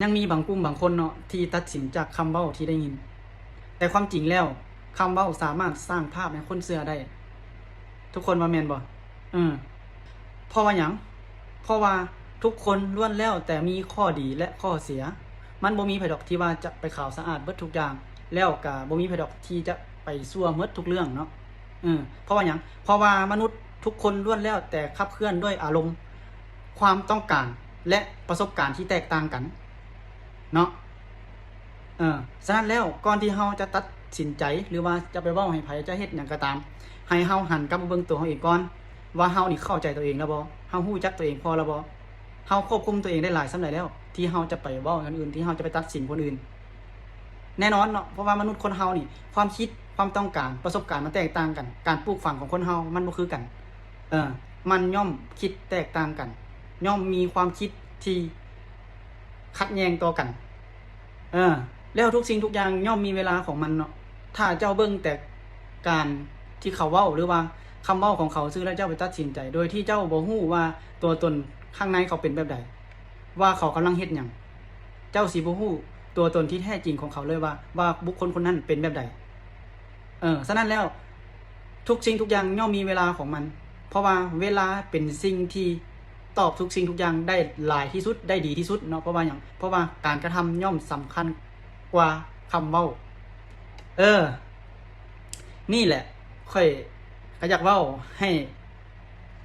ຍັງມີບາງກຸ່ມບາງຄົນເນາະ ທີ່ຕັດສິນຈາກຄຳເວົ້າທີ່ໄດ້ຍິນ, ແຕ່ຄວາມຈິງແລ້ວ ຄຳເວົ້າສາມາດສ້າງພາບໃຫ້ຄົນເຊື່ອໄດ້. ທຸກຄົນວ່າແມ່ນບໍ່? ເອີ ເພາະວ່າຫຍັງ? ເພາະວ່າທຸກຄົນລ້ວນແລ້ວແຕ່ມີຂໍ້ດີ ແລະ ຂໍ້ເສຍ. ມັນບໍ່ມີໃຜດອກທີ່ວ່າຈະໄປຂາວສະອາດເບິດທຸກຢ່າງ, ແລ້ວກະບໍ່ມີໃຜດອກທີ່ຈະໄປຊົ່ວເໝິດທຸກເລື່ອງເນາະ. ເອີ ເພາະວ່າຫຍັງ? ເພາະວ່າມະນຸດທຸກຄົນລ້ວນແລ້ວແຕ່ຂັບເຄື່ອນດ້ວຍອາລົມ, ຄວາມຕ້ອງການ ແລະ ປະສົບການທີ່ແຕກຕ່າງກັນເນາະ. ເອີ ສະນັ້ນແລ້ວ ກ່ອນທີ່ເຮົາຈະຕັດສິນໃຈ ຫຼືວ່າຈະໄປເວົ້າໃຫ້ໃຜ ຈະເຮັດຫຍັງກໍຕາມ, ໃຫ້ເຮົາຫັນກັບມາເບິ່ງຕົວເຮົາເອງກ່ອນ ວ່າເຮົານີ້ເຂົ້າໃຈຕົວເອງແລ້ວບໍ່? ເຮົາຮູ້ຈັກຕົວເອງພໍແລ້ວບໍ່? ເຮົາຄວບຄຸມຕົວເອງໄດ້ຫຼາຍສ່ຳໃດແລ້ວ ທີ່ເຮົາຈະໄປເວົ້າຄົນອື່ນ, ທີ່ເຮົາຈະໄປຕັດສິນຄົນອື່ນ? ແນ່ນອນເນາະ ເພາະວ່າມະນຸດຄົນເຮົານີ້ ຄວາມຄິດ, ຄວາມຕ້ອງການ, ປະສົບການມັນແຕກຕ່າງກັນ, ການປູກຝັງຂອງຄົນເຮົາມັນບໍ່ຄືກັນ. ເອີ ມັນຍ່ອມຄິດແຕກຕ່າງກັນ, ຍ່ອມມີຄວາມຄິດທີ່ຂັດແຍ່ງຕໍ່ກັນ. ເອີ ແລ້ວທຸກສິ່ງທຸກຢ່າງຍ່ອມມີເວລາຂອງມັນເນາະ. ຖ້າເຈົ້າເບິ່ງແຕ່ການທີ່ເຂົາເວົ້າ ຫຼືວ່າຄຳເວົ້າຂອງເຂົາຊື່ ແລ້ວເຈົ້າໄປຕັດສິນໃຈ ໂດຍທີ່ເຈົ້າບໍ່ຮູ້ວ່າຕົວຕົນຂ້າງໃນເຂົາເປັນແບບໃດ, ວ່າເຂົາກຳລັງເຮັດຫຍັງ, ເຈົ້າຊິບໍ່ຮູ້ຕົວຕົນທີ່ແທ້ຈິງຂອງເຂົາເລີຍວ່າ, ວ່າບຸກຄົນຄົນນັ້ນເປັນແບບໃດ. ເອີ ສະນັ້ນແລ້ວ ທຸກສິ່ງທຸກຢ່າງຍ່ອມມີເວລາຂອງມັນ, ເພາະວ່າເວລາເປັນສິ່ງທີ່ຕອບທຸກສິ່ງທຸກຢ່າງໄດ້ຫຼາຍທີ່ສຸດ, ໄດ້ດີທີ່ສຸດເນາະ. ເພາະວ່າຫຍັງ? ເພາະວ່າການກະທຳຍ່ອມສຳຄັນກວ່າຄຳເວົ້າ. ເອີ ນີ້ແຫຼະ ຂ້ອຍກໍຢາກເວົ້າໃຫ້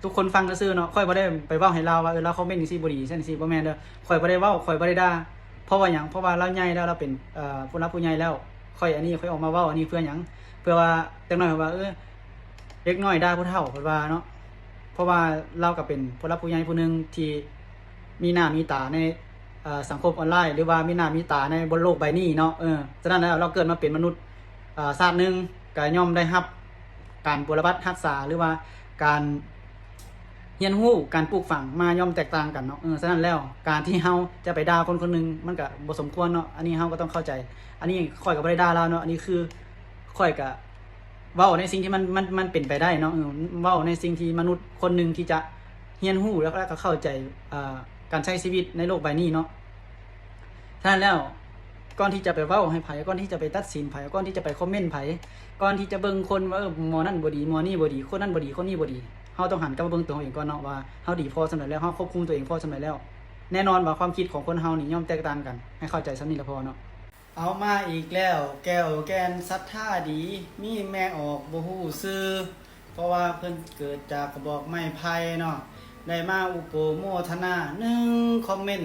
ທຸກຄົນຟັງຊື່ໆເນາະ. ຂ້ອຍບໍ່ໄດ້ໄປເວົ້າໃຫ້ລາວວ່າ ເອີ ລາວຄອມເມັນຈັ່ງຊີ້ບໍ່ດີ ຊັ້ນຈັ່ງຊີ້ ບໍ່ແມ່ນເດີ. ຂ້ອຍບໍ່ໄດ້ເວົ້າ, ຂ້ອຍບໍ່ໄດ້ດ່າ. ເພາະວ່າຫຍັງ? ເພາະວ່າລາວໃຫຍ່ແລ້ວ, ລາວເປັນ ເອີ ຜູ້ຫຼັກຜູ້ໃຫຍ່ແລ້ວ. ຂ້ອຍ ອັນນີ້ ຂ້ອຍອອກມາເວົ້າອັນນີ້ເພື່ອຫຍັງ? ເພື່ອວ່າຈັກໜ້ອຍເພິ່ນວ່າ ເອີ ເດັກນ້ອຍດ່າຜູ້ເຖົ້າ ເພິ່ນວ່າເນາະ. ເພາະວ່າລາວກໍເປັນຜູ້ຫຼັກຜູ້ໃຫຍ່ຜູ້ໜຶ່ງທີ່ມີໜ້າມີຕາໃນ ເອີ ສັງຄົມອອນລາຍ ຫຼືວ່າມີໜ້າມີຕາໃນບົນໂລກໃບນີ້ເນາະ. ເອີ ສະນັ້ນແລ້ວ ລາວເກີດມາເປັນມະນຸດ ເອີ ຊາດໜຶ່ງ ກໍຍ່ອມໄດ້ຮັບການບົວລະບັດຮັກສາ ຫຼືວ່າການຮຽນຮູ້ ການປູກຝັງມາຍ່ອມແຕກຕ່າງກັນເນາະ. ເອີ ສະນັ້ນແລ້ວ ການທີ່ເຮົາຈະໄປດ່າຄົນຄົນໜຶ່ງ ມັນກໍບໍ່ສົມຄວນເນາະ. ອັນນີ້ເຮົາກໍຕ້ອງເຂົ້າໃຈ. ອັນນີ້ຂ້ອຍກໍບໍ່ໄດ້ດ່າລາວເນາະ, ອັນນີ້ຄືຂ້ອຍກໍເວົ້າໃນສິ່ງທີ່ມັນ ມັນ ມັນເປັນໄປໄດ້ເນາະ. ເອີ ເວົ້າໃນສິ່ງທີ່ມະນຸດຄົນໜຶ່ງທີ່ຈະຮຽນຮູ້ ແລ້ວ ແລ້ວກໍເຂົ້າໃຈ ເອີ ການໃຊ້ຊີວິດໃນໂລກໃບນີ້ເນາະ. ສະນັ້ນແລ້ວ ກ່ອນທີ່ຈະໄປເວົ້າໃຫ້ໃຜ, ກ່ອນທີ່ຈະໄປຕັດສິນໃຜ, ກ່ອນທີ່ຈະໄປຄອມເມັນໃຜ, ກ່ອນທີ່ຈະເບິ່ງຄົນວ່າ ເອີ ໝໍນັ້ນບໍ່ດີ, ໝໍນີ້ບໍ່ດີ, ຄົນນັ້ນບໍ່ດີ, ຄົນນີ້ບໍ່ດີ, ເຮົາຕ້ອງຫັນກັບມາເບິ່ງຕົວເຮົາເອງກ່ອນເນາະ ວ່າເຮົາດີພໍສ່ຳໃດແລ້ວ, ເຮົາຄວບຄຸມຕົວເອງພໍສ່ຳໃດແລ້ວ. ແນ່ນອນວ່າຄວາມຄິດຂອງຄົນເຮົານີ້ຍ່ອມແຕກຕ່າງກັນ, ໃຫ້ເຂົ້າໃຈສ່ຳນີ້ລະພໍເນາະ. ເອົາມາອີກແລ້ວ ແກ້ວແກ່ນສັດທາດີ ມີແມ່ອອກບໍ່ຮູ້ຊື່ ເພາະວ່າເພິ່ນເກີດຈາກກະບອກໄມ້ໄຜ່ເນາະ. ໄດ້ມາອຸໂປໂມທະນາ ໜຶ່ງຄອມເມັນ.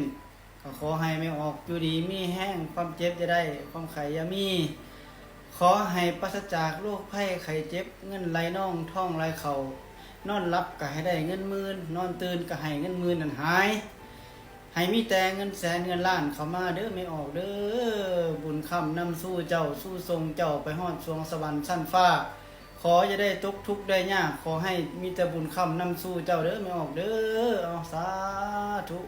ກໍຂໍໃຫ້ແມ່ອອກຢູ່ດີມີແຮງ, ຄວາມເຈັບຢ່າໄດ້, ຄວາມໄຂ້ຢ່າມີ. ຂໍໃຫ້ປາສະຈາກໂລກໄພໄຂ້ເຈັບ, ເງິນໄຫຼນອງ, ທອງໄຫຼເຂົ້າ. ນອນຫຼັບກໍໃຫ້ໄດ້ເງິນໝື່ນ, ນອນຕື່ນກໍໃຫ້ເງິນໝື່ນນັ້ນຫາຍ. ໃຫ້ມີແຕ່ເງິນແສນເງິນລ້ານເຂົ້າມາເດີແມ່ອອກເດີ. ບຸນຄຳນຳສູ່ເຈົ້າ, ສູ່ສົ່ງເຈົ້າໄປຮອດສວງສະຫວັນຊັ້ນຟ້າ. ຂໍຢ່າໄດ້ຕົກທຸກໄດ້ຍາກ, ຂໍໃຫ້ມີແຕ່ບຸນຄຳນຳສູ່ເຈົ້າເດີແມ່ອອກເດີ. ເອົາ ສາທຸ.